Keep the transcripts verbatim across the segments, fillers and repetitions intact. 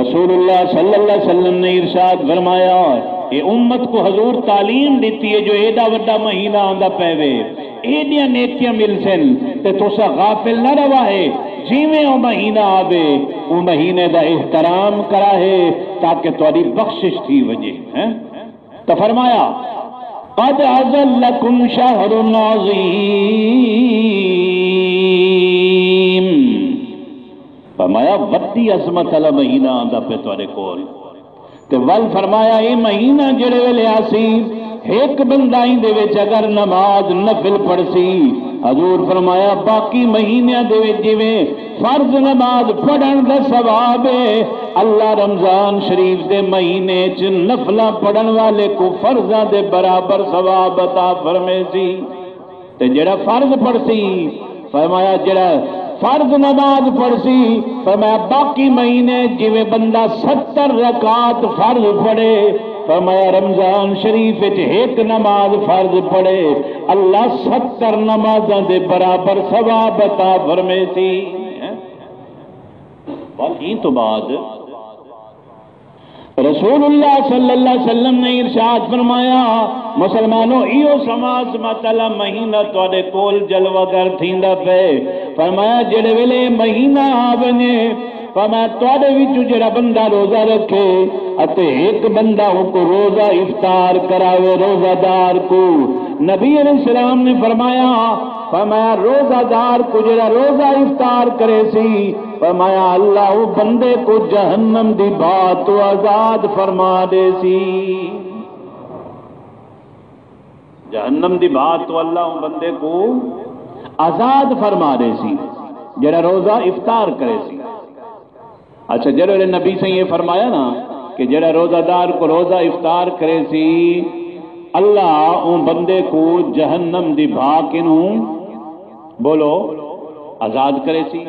رسول اللہ صلی اللہ علیہ وسلم نے ارشاد فرمایا، اے امت کو حضور تعلیم ݙتی ہے جو ایݙا وݙا مہینہ آندا پئے وے، ایݙیاں نیکیاں ملسن، تے تساں غافل نہ رہواہے، جیویں او مہینہ آوے، او مہینے دا احترام کراہے، تاکہ تہاݙی بخشش تھی ونڄے۔ ہیں؟ تو فرمایا، قد اذلکم شہر عظیم۔ فرمایا، وڈی عظمت والا مہینہ آندا پہ تہاݙے کول۔ تے ول فرمایا، اے مہینہ جڑے ویلے آسی، ہک بندہ ایندے وچ اگر نماز نفل پڑھسی، حضور فرمایا، باقی مہینیاں دے وچ جویں فرض نماز پڑھن دا ثواب ہے، اللہ رمضان شریف دے مہینے چ نفلاں پڑھن والے کو فرضاں دے برابر ثواب عطا فرمیسی۔ تے جڑا فرض پڑھسی، فرمایا، جڑا فرض نماز پڑھسی، فرمایا، باقی مہینے جویں بندہ ستر رکعت فرض پڑھے، فرمایا، رمضان شریف وچ ہک نماز فرض پڑھے، اللہ ستر نمازاں دے برابر ثواب عطا فرمیسی۔ ول ایں تو بعد رسول اللہ صلی اللہ علیہ وسلم نے ارشاد فرمایا، مسلمانو، ایہو سما عظمت والا مہینہ تہاݙے کول جلوہ گر تھیندا پئے۔ فرمایا، جڑے ویلے مہینہ آ ونڄے، فرمایا، تہاݙے وچوں جڑا بندہ روزہ رکھے اتے ہک بندہ اوں کو روزہ افطار کراوے، روزہ دار کو، نبی علیہ السلام نے فرمایا، فرمایا، روزہ دار کو جڑا روزہ افطار کریسی، فرمایا، اللہ او بندے کو جہنم دی بھا تو آزاد فرما ݙیسی۔ جہنم دی بھا تو اللہ او بندے کو آزاد فرما ݙیسی، جڑا روزہ افطار کریسی۔ اچھا، جڑے ویلے نبی سائیں یہ فرمایا نا کہ جڑا روزہ دار کو روزہ افطار کریسی، اللہ اوں بندے کو جہنم دی بھا کنوں، بولو، آزاد کریسی۔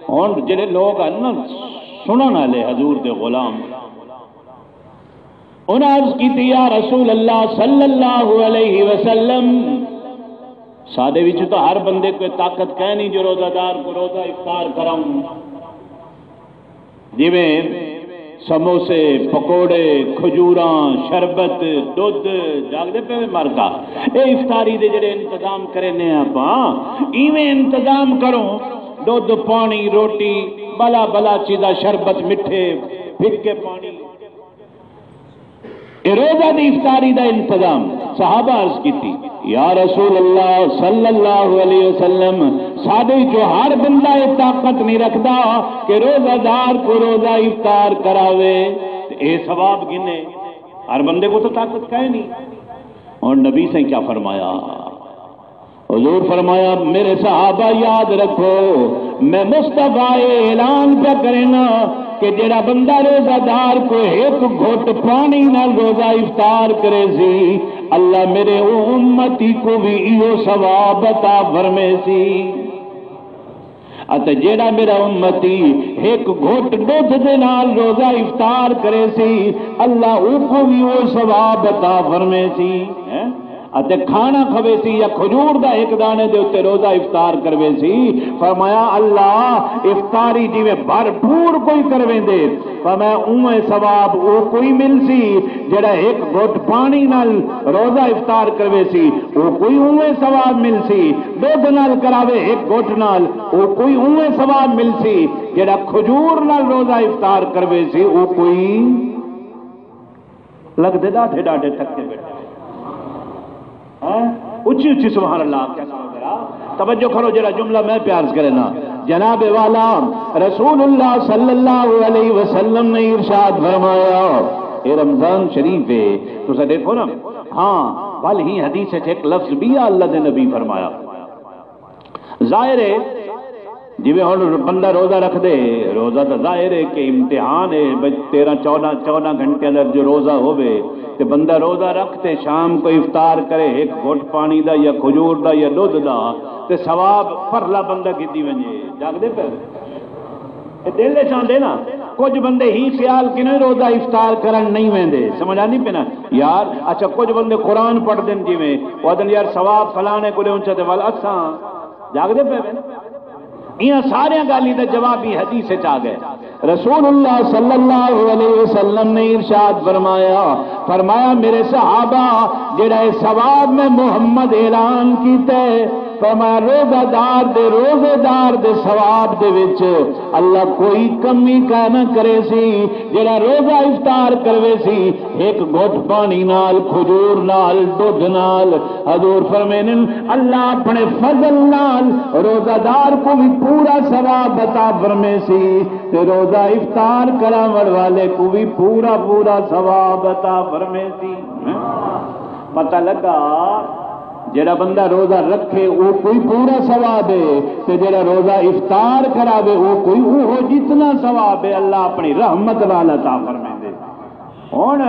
ہن جڑے لوگ ہن نا سنݨ والے حضور دے غلام، انہاں عرض کیتی، یا رسول اللہ صلی اللہ علیہ وسلم، ساݙے وچ تاں ہر بندے کوئی طاقت کائنی جو روزہ دار کو روزہ افطار کراؤں۔ جیویں سموسے، پکوڑے، کھجوراں، شربت، ݙدھ، جاڳدے پئے وے مرگا، اے افطاری دے جڑے انتظام کرینے آپاں، ایویں انتظام کرو، ݙدھ، پاݨی، روٹی، بلا بلا چیزاں، شربت، مٹھے، پھکے پاݨی۔ اے روزہ دی افطاری دا انتظام۔ صحابہ عرض کیتی، یا رسول اللہ صلی اللہ علیہ وسلم، ساݙے چوں ہر بندہ اے طاقت نہیں رکھدا کہ روزہ دار کو روزہ افطار کراوے تے اے ثواب گھنے۔ ہر بندے کو تو طاقت کائنی۔ اور نبی سائیں کیا فرمایا؟ حضور فرمایا، میرے صحابہ یاد رکھو، میں مصطفیٰ اے اعلان پیا کرینا کہ جڑا بندہ روزہ دار کو ہک گھٹ پانی نال روزہ افطار کریسی، اللہ میرے او امتی کو بھی ایہو ثواب عطا فرمیسی۔ اتے جیڑھا میرا امتی ہک گھٹ ݙدھ دے نال روزہ افطار کریسی، اللہ اوکوں وی او ثواب عطا فرمیسی۔ ہیں؟ اتے کھانا کھویسی یا کھجور دا ہک دانے دے اتے روزہ افطار کرویسی، فرمایا، اللہ افطاری جیویں بھرپور کوئی کرویندے، فرمایا، اونویں ثواب اوکوں ہی ملسی، جیڑھا ہک گھٹ پاݨی نال روزہ افطار کرویسی، اوکوں ہی اونویں ثواب ملسی۔ ݙدھ نال کراوے ہک گھٹ نال، اوکوں ہی اونویں ثواب ملسی۔ جیڑھا کھجور نال روزہ افطار کرویسی، اوکوں ہی۔ لڳدے ݙاڈھے ݙاڈھے تھکے ٻیٹھے۔ ہیں؟ اچی اچی سبحان اللہ آکھیا کرو ذرا۔ توجہ کرو، جیڑھا جملہ میں پیا عرض کرینا۔ جناب والا، رسول اللہ صلی اللہ علیہ وسلم نے ارشاد فرمایا، اے رمضان شریف ہے، تساں ݙیکھو نا، ہاں، ول ایں حدیث وچ ہک لفظ ٻیا اللہ دے نبی فرمایا۔ ظاہر ہے، جیویں ہݨ بندہ روزہ رکھدے، روزہ تاں ظاہر ہے کہ امتحان ہے، بھئی تیرہ، چودہ، چودہ گھنٹے اندر جو روزہ ہووے، تے بندہ روزہ رکھ تے شام کو افطار کرے، ہک گھٹ پاݨی دا یا کھجور دا یا ݙدھ دا، تے ثواب پرلا بندہ گھدی ونڄے۔ جاڳدے پئے؟ اے دل وچ آندے نا، کجھ بندے ہی خیال کنوں روزہ افطار کرݨ نہیں ویندے، سمجھ آندی پئی نا؟ یار، اچھا، کجھ بندے قرآن پڑھدن جیویں، او آہدن، یار، ثواب فلانے کوں ݙیوݨ چاہندے، ول اساں۔ جاڳدے پئے وے نا؟ انہاں ساریاں ڳالھیں دا جواب وی حدیث وچ آ ڳئے۔ رسول اللہ صلی اللہ علیہ وسلم نے ارشاد فرمایا، فرمایا، میرے صحابہ، جڑا اے ثواب میں محمد اعلان کیتا ہے، فرمایا، روزہ دار دے، روزے دار دے ثواب دے وچ اللہ کوئی کمی کا نہ کرے سی۔ جڑا روزہ افطار کروے سی، ہک گھٹ پانی نال، کھجور نال، دودھ نال، حضور فرمیندن، اللہ اپنے فضل نال روزہ دار کو بھی پورا ثواب عطا فرمے سی، تے روزہ افطار کراوݨ والے کو بھی پورا پورا ثواب عطا فرمے سی۔ پتہ لگا، جڑا بندہ روزہ رکھے، او کوئی پورا ثواب ہے، تے جڑا روزہ افطار کراوے، او کوئی اوہو جتنا ثواب ہے، اللہ اپنی رحمت نال عطا فرمیندے۔ ہن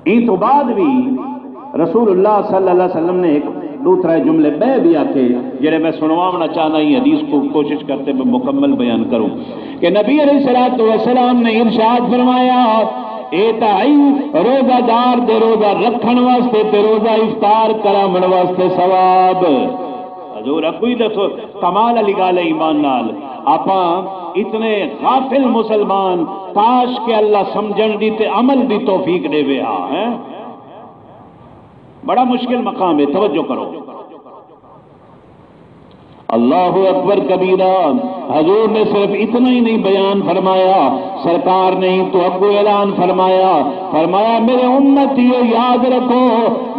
ایں توں بعد وی رسول اللہ صلی اللہ علیہ وسلم نے ہک ݙو ترے جملے ٻئے وی آکھے، جڑے میں سݨواوݨا چاہندا، ایں حدیث کو کوشش کرتے میں مکمل بیان کروں کہ نبی علیہ الصلوۃ والسلام نے ارشاد فرمایا، اے تاں ہئی روزہ دار دے روزہ رکھݨ واسطے تے روزہ افطار کراوݨ واسطے ثواب۔ حضور، کوئی دسو، کمال والی ڳالھ ہے۔ ایمان نال آپاں اتنے غافل مسلمان، کاش کہ اللہ سمجھݨ دی تے عمل دی توفیق ݙیوے ہا، ہیں؟ بڑا مشکل مقام ہے، توجہ کرو۔ اللہ اکبر کبیرہ۔ حضور نے صرف اتنا ہی نہیں بیان فرمایا، سرکار نے ہی تو اگوں اعلان فرمایا، فرمایا، میرے امتیو، یاد رکھو،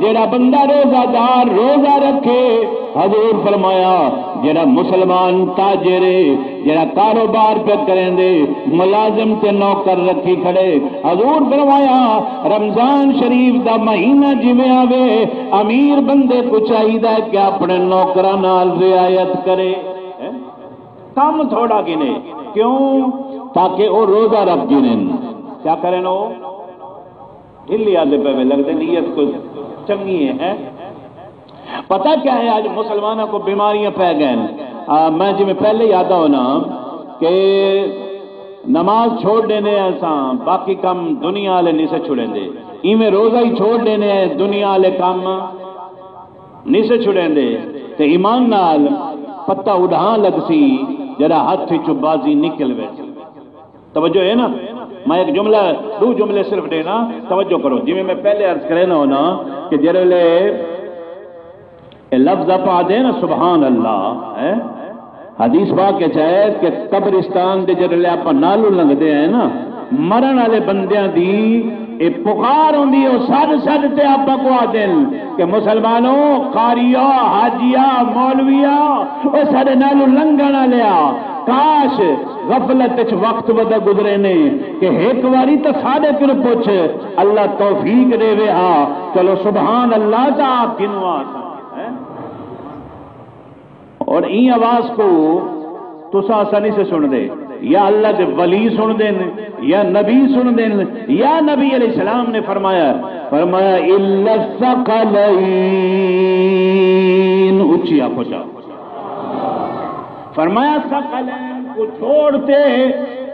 جڑا بندہ روزہ دار روزہ رکھے، حضور فرمایا، جڑا مسلمان تاجر ہے، جڑا کاروبار پہ کریندے، ملازم تے نوکر رکھی کھڑے، حضور فرمایا، رمضان شریف دا مہینہ جویں آوے، امیر بندے کو چاہیدا ہے کہ اپنے نوکراں نال رعایت کرے، کم تھوڑا گھنے۔ کیوں؟ تاکہ او روزہ رکھ گھنن۔ کیا کرن او؟ ڈھلی آندے پئے وے، لڳدے نیت کوئی چنڳی ہے، ہیں؟ پتہ کیا ہے، اڄ مسلماناں کو بیماریاں پئے ڳئن۔ آ، میں جویں پہلے ہی آہدا ہونا کہ نماز چھوڑ ݙیندے ہیں اساں، باقی کم دنیا والے نہیں سے چھڑیندے۔ ایویں روزہ ہی چھوڑ ݙیندے ہیں، دنیا والے کم نہیں سے چھڑیندے۔ تے ایمان نال پتہ اݙاں لڳسی جݙاں ہتھ وچوں بازی نکل ویسی۔ توجہ ہے نا؟ میں ایک جملہ، ݙو جملے صرف ݙینا، توجہ کرو۔ جویں میں پہلے عرض کرے نا ہونا کہ جیڑھے ویلے اے لفظ آپاں آہدے نا سبحان اللہ، ہیں؟ حدیث پاک وچ ہے کہ قبرستان دے جیڑھے ویلے آپاں نالوں لنگھدے ہیں نا، مرݨ والے بندیاں دی اے پکار ہوندی ہے، او سݙ سݙ تے آپاں کو آہدن کہ مسلمانو، قاریا، حاجیا، مولویا، او ساݙے نالوں لنگھݨ والیا، کاش غفلت وچ وقت ودا گزرے نے کہ ہک واری تاں ساݙے کنوں پچھ، اللہ توفیق ݙیوے ہا۔ چلو سبحان اللہ تاں آپ گھنو آ ساں، ہیں؟ اور ایں آواز کو تساں اساں نہیں سے سݨدے، یا اللہ دے ولی سݨدن، یا نبی سݨدن، یا نبی علیہ السلام نے فرمایا، فرمایا، "الا الثقلین"، اچی آکھو چا۔ فرمایا، ثقلین کو چھوڑ تے،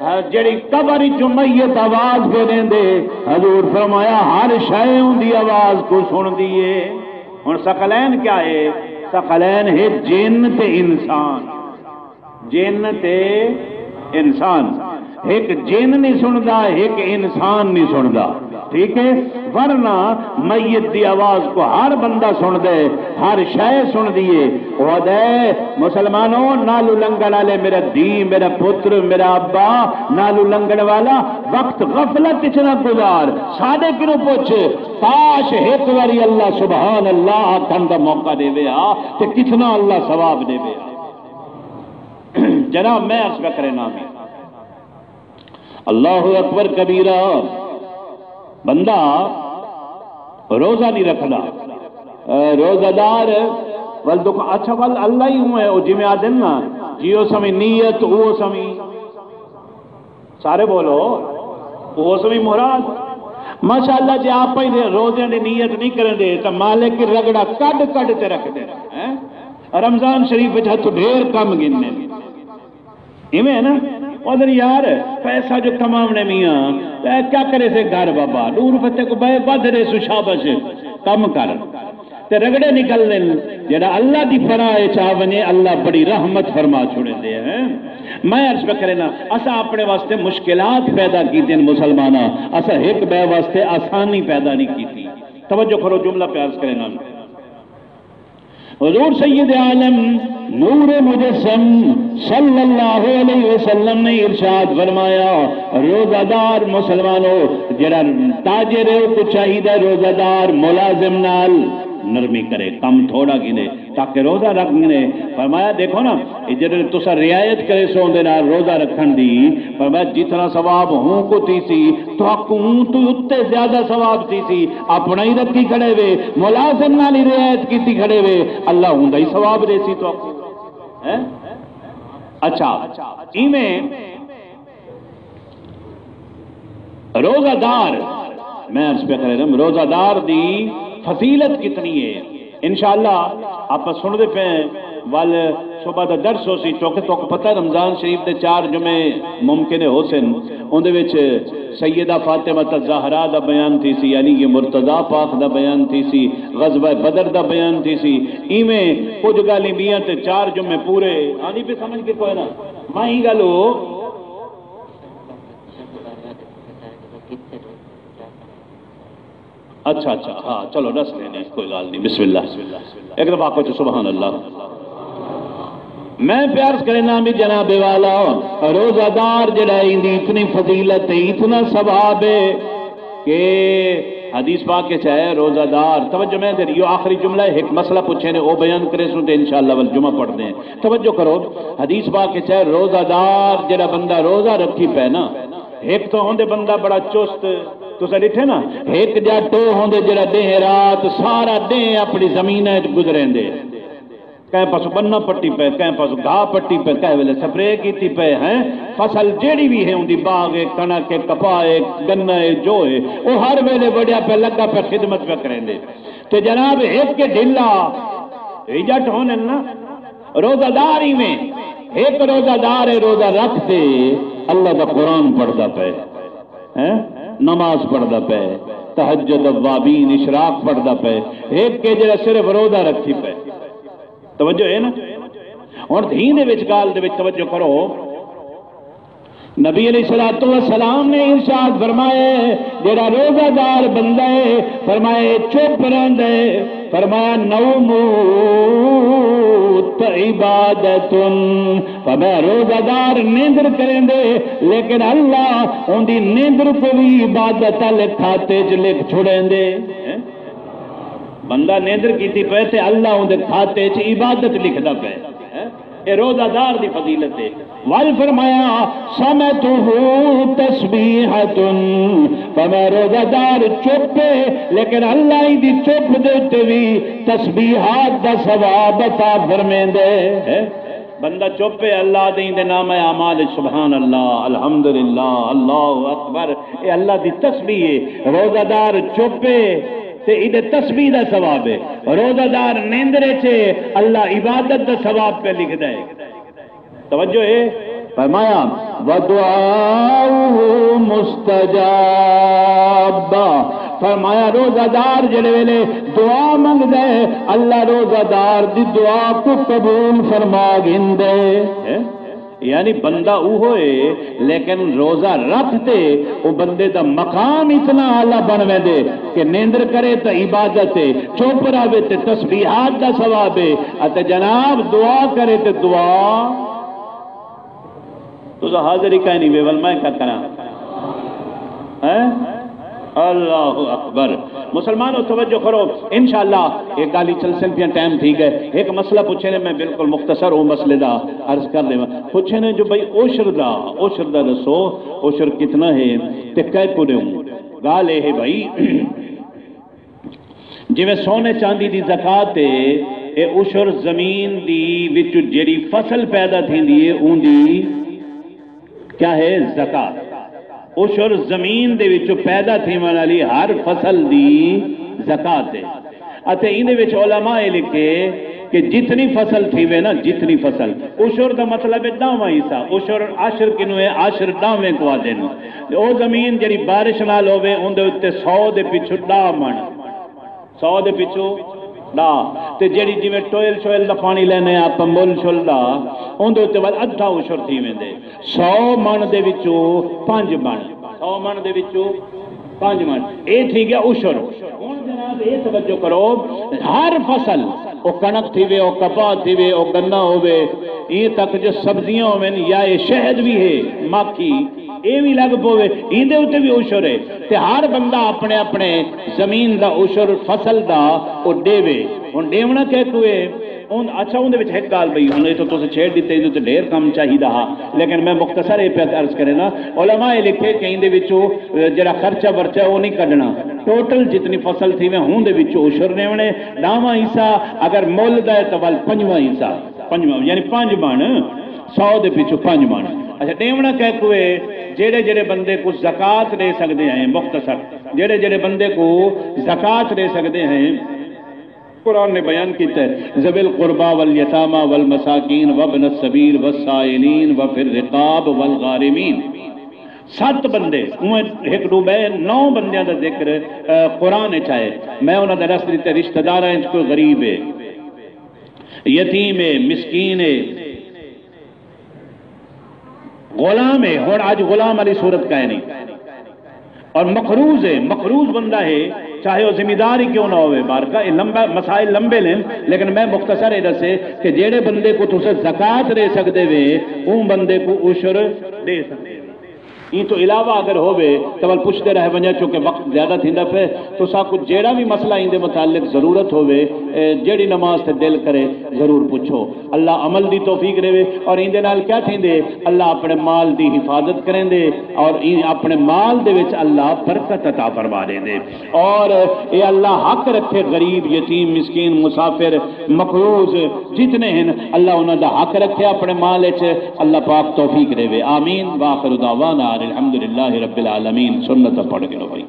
ہاں، جڑی قبر وچوں میت آواز پہ ݙیندے، حضور فرمایا، ہر شے اوندی آواز کو سݨدی ہے۔ ہݨ ثقلین کیا ہے؟ ثقلین ہے جن تے انسان۔ جن تے انسان۔ ہک جن نہیں سݨدا، ہک انسان نہیں سݨدا۔ ٹھیک ہے؟ ورنہ میت دی آواز کو ہر بندہ سݨدے، ہر شے سݨدی ہے۔ او آہدے، مسلمانو، نالوں لنگھݨ والے، میرا دھی، میرا پتر، میرا ابا، نالوں لنگھݨ والا، وقت غفلت وچ نہ گزار۔ ساݙے کنوں پچھ، کاش ہک واری اللہ سبحان اللہ آکھݨ دا موقع ݙیوے ہا، تے کتنا اللہ ثواب ݙیوے ہا۔ جناب، میں عرض پیا کرینا میں، اللہ اکبر کبیرہ، بندہ روزہ نہیں رکھدا، اے، روزہ دار ول دکھ، اچھا، ول اللہ ہی ہوں ہے، او جویں آہدن نا، جیو سویں نیت، او سویں، سارے بولو، او سویں مراد۔ ماشاءاللہ، جے آپ ہی روزے دی نیت نہیں کریندے، تاں مالک رگڑا کڈ کڈ تے رکھ دے، ہیں؟ رمضان شریف وچ ہتھوں ڈھیر کم گھننے۔ ایویں ہے نا؟ او آہدن یار، پیسہ جو کماوݨے میاں، تے کیا کرے سے گھر بابا، ݙو روپے تے کو بئے ودھ ݙے سو، شابش، کم کر۔ تے رگڑے نکلدن۔ جیڑھا اللہ دی پناہ اچ آ ونڄے، اللہ بڑی رحمت فرما چھوڑیندے ہیں۔ میں عرض پیا کرینداں، اساں اپݨے واسطے مشکلات پیدا کیتیاں مسلماناں، اساں ہک ٻئے واسطے آسانی پیدا نہیں کیتی۔ توجہ کرو، جملہ پیا عرض کرینداں۔ حضور سید عالم نور مجسم صلی اللہ علیہ وسلم نے ارشاد فرمایا، روزہ دار مسلمانو، جڑا تاجر ہے، او کوں چاہیدا روزہ دار ملازم نال نرمی کرے، کم تھوڑا گھنے تاکہ روزہ رکھ گھنے۔ فرمایا، دیکھو نا، اے جڑے تساں رعایت کرے سو دے نال روزہ رکھن دی، فرمایا، جتنا ثواب ہوں کو تھیسی، تہاکوں اوں توں اتے زیادہ ثواب تھیسی۔ اپݨا ہی رکھی کھڑے وے، ملازم نال ہی رعایت کیتی کھڑے وے، اللہ اوندا ہی ثواب ݙیسی تہاکوں۔ ہیں؟ اچھا، ایویں روزہ دار، میں عرض پیا کرے رہم، روزہ دار دی فضیلت کتنی ہے؟ انشاءاللہ آپاں سݨدے پئے ہیں، ول صبح دا درس ہوسی، کیونکہ تہاکوں پتہ ہے رمضان شریف دے چار جمعے ممکن ہے ہوسن، اوندے وچ سیدہ فاطمہ الزہرا دا بیان تھیسی، علی مرتضی پاک دا بیان تھیسی، غزوہ بدر دا بیان تھیسی، ایویں کجھ ڳالھیں ٻیاں تے چار جمعے پورے آندی پئی سمجھ کے کوئی نہ۔ میں ہی ڳالھ ہو اچھا، اچھا، ہاں، چلو، ݙس لینے، کوئی ڳالھ نہیں، بسم اللہ۔ ایک دفعہ آکھو سبحان اللہ۔ میں پیا عرض کرینداں بھی جناب والا، روزہ دار جڑا ہے، ایندی اتنی فضیلت ہے، اتنا ثواب ہے کہ حدیث پاک کے چاہے روزہ دار، توجہ میں دے، یہ آخری جملہ ہے، ایک مسئلہ پوچھے نے، وہ بیان کرے سن تے انشاءاللہ ول جمعہ پڑھ دیں۔ توجہ کرو، حدیث پاک کے چاہے روزہ دار جڑا بندہ روزہ رکھی پے نا، ہک تاں ہوندے بندہ بڑا چست، تساں ݙٹھے نا، ہک ڄٹ او ہوندے جیڑھا ݙینہہ رات سارا ݙینہہ اپݨی زمیناں اچ گزریندے، کہیں پاسوں ٻنہ پٹی پئے، کہیں پاسوں گھاہ پٹی پئے، کہیں ویلے سپرے کیتی پئے ہیں، فصل جیڑھی وی ہے اوندی، باغ ہے، کݨک ہے، کپاہ ہے، گنہ ہے، جو ہے، او ہر ویلے وڑیا پئے، لڳا پئے، خدمت پئے کریندے۔ تے جناب ہک ڈھلا، اے ڄٹ ہوندن نا، روزہ دار ایویں، ہک روزہ دار ہے، روزہ رکھ تے اللہ دا قرآن پڑھدا پئے، ہیں؟ نماز پڑھدا پئے، تہجد، اوابین، اشراق پڑھدا پئے، ہک ہے جڑا صرف روزہ رکھی پئے۔ توجہ ہے نا؟ ہݨ دھیں دے وچ ڳالھ دے وچ توجہ کرو۔ نبی علیہ الصلوۃ والسلام نے ارشاد فرمائے، جڑا روزہ دار بندہ ہے، فرمائے چپ رہندا ہے، فرمایا نوم عبادت، فرمایا روزہ دار نیندر کریندے، لیکن اللہ اوندی نیندر کو بھی عبادت والے کھاتے چ لکھ چھڑیندے۔ بندہ نیندر کیتی پئے تے اللہ اوندے کھاتے چ عبادت لکھدا پئے۔ اے روزہ دار دی فضیلت ہے۔ ول فرمایا، سمتہ تسبیحۃ، فرمایا روزہ دار چپ ہے، لیکن اللہ دی چپ دے اتے بھی تسبیحات دا ثواب عطا فرمیندے۔ بندہ چپ ہے، اللہ دے ایندے نامہ اعمال، سبحان اللہ، الحمدللہ، اللہ اکبر، اے اللہ دی تسبیح ہے۔ روزہ دار چپ ہے تے ایندے تسبیح دا ثواب ہے۔ روزہ دار نیندر اچ ہے، اللہ عبادت دا ثواب پہ لکھدا ہے۔ توجہ ہے؟ فرمایا، ودعاؤہ مستجاب، فرمایا روزہ دار جڑے ویلے دعا منگدا ہے، اللہ روزہ دار دی دعا کو قبول فرما گھندے۔ ہیں؟ یعنی بندہ اوہو ہے، لیکن روزہ رکھ تے او بندے دا مقام اتنا اعلیٰ بن ویندے کہ نیندر کرے تاں عبادت ہے، چپ رہوے تے تسبیحات دا ثواب ہے، اتے جناب دعا کرے تے دعا۔ تساں حاضر ہی کائنی وے، ول میں کیا کراں؟ ہیں؟ اللہ اکبر۔ مسلمانو توجہ کرو، انشاءاللہ ایک گالی چل سن پیاں، ٹائم تھی گئے۔ ایک مسئلہ پوچھے نے، میں بالکل مختصر ہوں مسئلے دا عرض کر دیواں۔ پوچھے نے جو بھائی عشر دا، عشر دا دسو، عشر کتنا ہے تے کئے کو ݙیوں؟ گالھ اے ہے بھائی، جویں سونے چاندی دی زکوٰۃ ہے، اے عشر زمین دی وچ جیڑھی فصل پیدا تھیندی ہے اوندی کیا ہے؟ زکوٰۃ۔ عشر زمین دے وچوں پیدا تھیوݨ والی ہر فصل دی زکوٰۃ ہے۔ اتے ایندے وچ علماء اے لکھے کہ جتنی فصل تھیوے نا، جتنی فصل، عشر دا مطلب ہے ݙاہواں حصہ، عشر، عشر کنوں ہے؟ عشر ݙاہویں کوں آہدن۔ تے او زمین جیڑھی بارش نال ہووے، اوندے اتے سو دے پچھوں ݙاہ مݨ، سو دے پچھوں ݙا، تے جیڑھی جیویں ٹوئل شوئل دا پاݨی لینے آں آپاں، مل شل دا، اوندے اتے ول ادھا عشر تھی ویندے۔ سو مݨ دے وچوں پنج مݨ، سو مݨ دے وچوں پنج مݨ، اے تھی ڳیا عشر۔ ہݨ جناب، اے توجہ کرو، ہر فصل، او کݨک تھیوے، او کپاہ تھیوے، او گنا ہووے، ایں تک جو سبزیاں ہوون یا اے شہد وی ہے، ماکھی، اے وی لڳ پووے، ایندے اتے وی عشر ہے۔ تے ہر بندہ اپݨے اپݨے زمین دا عشر، فصل دا، او ݙیوے۔ ہݨ ݙیوݨا کیکوں ہے؟ اون، اچھا، اوندے وچ ہک ڳالھ پئی، ہݨ اے تاں تساں چھیڑ ݙتے، ایندے تے ڈھیر کم چاہیدا ہا، لیکن میں مختصر اے پیا عرض کرینا، علماء اے لکھے کہ ایندے وچوں، اے، جیڑھا خرچہ ورچہ ہے، او نہیں کڈھݨا، ٹوٹل جتنی فصل تھیوے، ہوندے وچوں عشر ݙیوݨے، ݙاہواں حصہ، اگر مل دا ہے تاں ول پنجواں حصہ، پنجواں، یعنی پنج مݨ سو دے پچھوں پنج مݨ۔ اچھا، ݙیوݨا کیکوں ہے؟ جیڑھے جیڑھے بندے کوں زکوٰۃ ݙے سڳدے ہیں، مختصر، جیڑھے جیڑھے بندے کوں زکوٰۃ ݙے سڳدے ہیں، قرآن نے بیان کیتا ہے، ذوی القربی والیتامی والمساکین وابن السبیل والسائلین وفی الرقاب والغارمین۔ ست بندے، اوہ ہک ݙو ٻئے نو بندیاں دا ذکر، آ، قرآن اچ آئے۔ میں انہاں دے ݙس ݙتے، رشتہ داراں اچ کوئی غریب ہے، یتیم ہے، مسکین ہے، غلام ہے، ہݨ اڄ غلام والی صورت کائے نہیں۔ اور مقروض ہے، مقروض بندہ ہے، چاہے وہ ذمہ دار ہی کیوں نہ ہوئے، بارکا، یہ لمبا، مسائل لمبے لین، لیکن میں مختصر یہ دسے کہ جیڑھے بندے کوں تساں زکوٰۃ ݙے سڳدے وے، اوں بندے کوں عشر ݙے سڳدے وے۔ ایں توں علاوہ اگر ہووے تاں ول پچھدے رہ ونڄاں، چونکہ وقت زیادہ تھیندا پئے۔ تساں کوں جیڑھا وی مسئلہ ایندے متعلق ضرورت ہووے، اے، جیڑھی نماز تے دل کرے، ضرور پچھو۔ اللہ عمل دی توفیق ݙیوے۔ اور ایندے نال کیا تھیندے؟ اللہ اپݨے مال دی حفاظت کریندے اور ایں اپݨے مال دے وچ اللہ برکت عطا فرما ݙیندے۔ اور اے اللہ حق رکھے، غریب، یتیم، مسکین، مسافر، مقروض جتنے ہیں، اللہ انہاں دا حق رکھے اپݨے مال اچ۔ اللہ پاک توفیق ݙیوے۔ آمین۔ وآخر دعوانا ان الحمد للہ رب العالمین۔ سنت پڑھ کے لو بھائی۔